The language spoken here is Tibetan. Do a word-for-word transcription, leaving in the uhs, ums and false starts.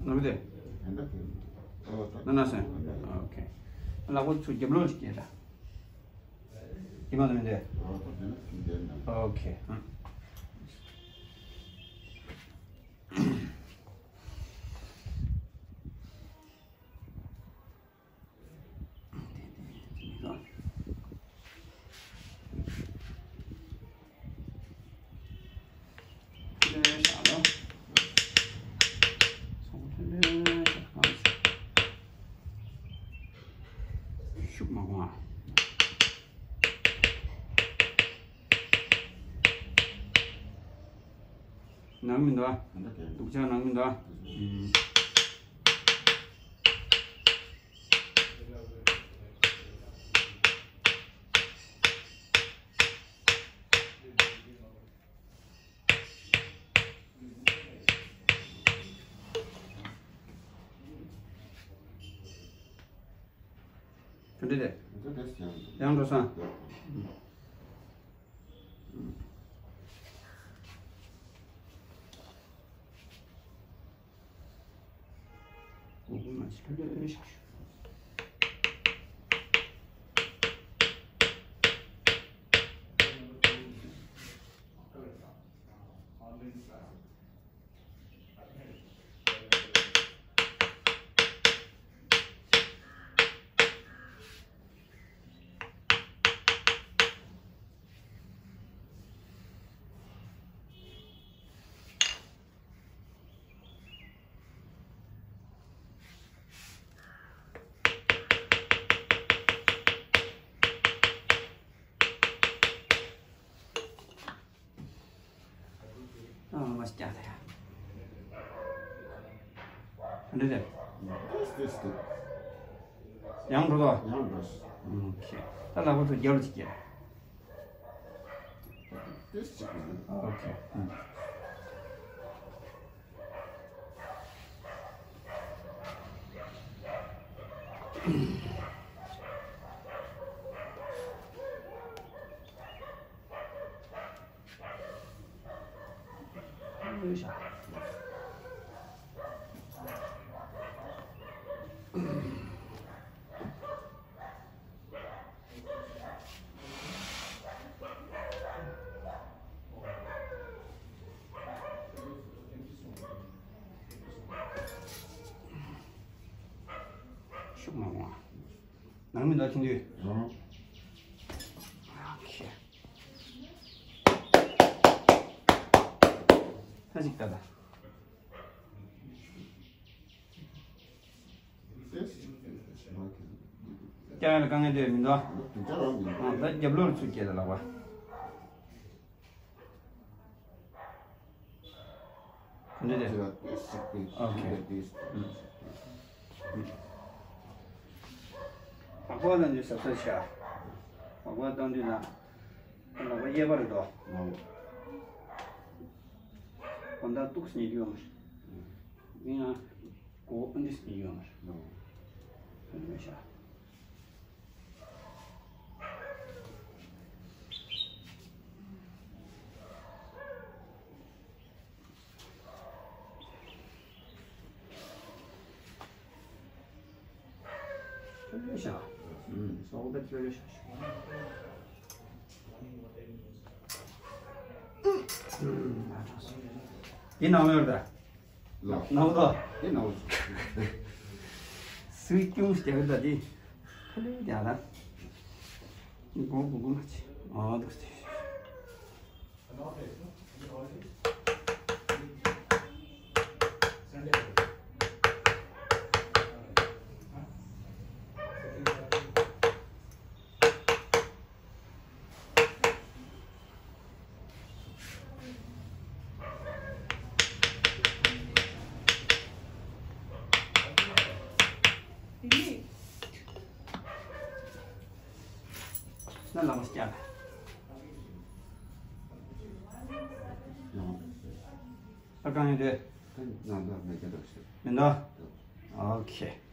ནུ་དེ། ན་ན་སོན། ཨོ་ཁེ། ལག་པ་ཚུར་རྒྱབ་ལོག་ཅིག་སྐྱེལ་ད། དེ་མ་ལ་མི་འདོད། ཨོ་ཁེ། ཤུགས་མ་གོང་ཨ། ནང་མི་འདུག་ཨ། སྡུག་ཅག་ནང་མི་འདུག་ཨ། ག་འདྲ་རེད། ཡང་འགྲོ་སོང་། ཨ་མ་སྐྱ་ད་ཡ། འདི་རེད། ཡང་འགྲོ་དོ། ཡང་འགྲོ། ཨོ་ཁེ། ད་ལག་པ་ཚོ་རྒྱབ་ལ་ཅིག་སྐྱེལ། ཏིས་ཅིག་མིན། ཨོ་ཁེ། ཤུགས་མ་འོང་། ནང་མི་འདུག་ཐེངས་དུས། ཨོ་ཁེ། ཧ་ཅིག་ལྟ་ད། ཀྱང་ཡང་ལ་དཀའ་ངལ་དེ་མི་འདུག་ཨ། ད་རྒྱབ་ལོག་ཚུར་སྐྱེལ་ལ་ལག་པ། འདི་རེད། ཨོ་ཁེ། ཨུམ། བག་བག་བཏང་དུས་ཟབ་ཟབ་བྱ། བག་བག་བཏང་དུས་ན། ལག་པ་གཡས་པ་རེད་དོ། ཨོ། གོམ་སྟབས་སྡུག་སེ་ཉལ་རྒྱུ་ཡོད་མ་རེད། ཡིན་ཡང་མགོ་བོ་ཨ་འདྲ་སེ་ཉལ་རྒྱུ་ཡོད་མ་རེད། ཨོ། ཨ་འདྲ་བྱ། ལྷོད་ལྷོད་བཞག་ཨུམ། སོག་པོ་ལྷོད་ལྷོད་བཞག་ཨུམ། འདི་ནང་ཡོད་རེད་ད། ལོ། ནང་དོ། འདི་ནང་། སུས་སྐྱོན་རྒྱག་གི་ད་འདི། ལྷོད་ལྷོད་བཞག་ད། མགོ་སྒུར་སྒུར་མ་བྱེད། ཨ་འདུག་སེ། ན་ལག་པ་བསྐྱལ། ད་གང་ཡིན་དེ། ད་ནང་དུ་མེད་ཀྱི་འདུག་ཟེར། མི་འདུག་ཨོ་ཁེ།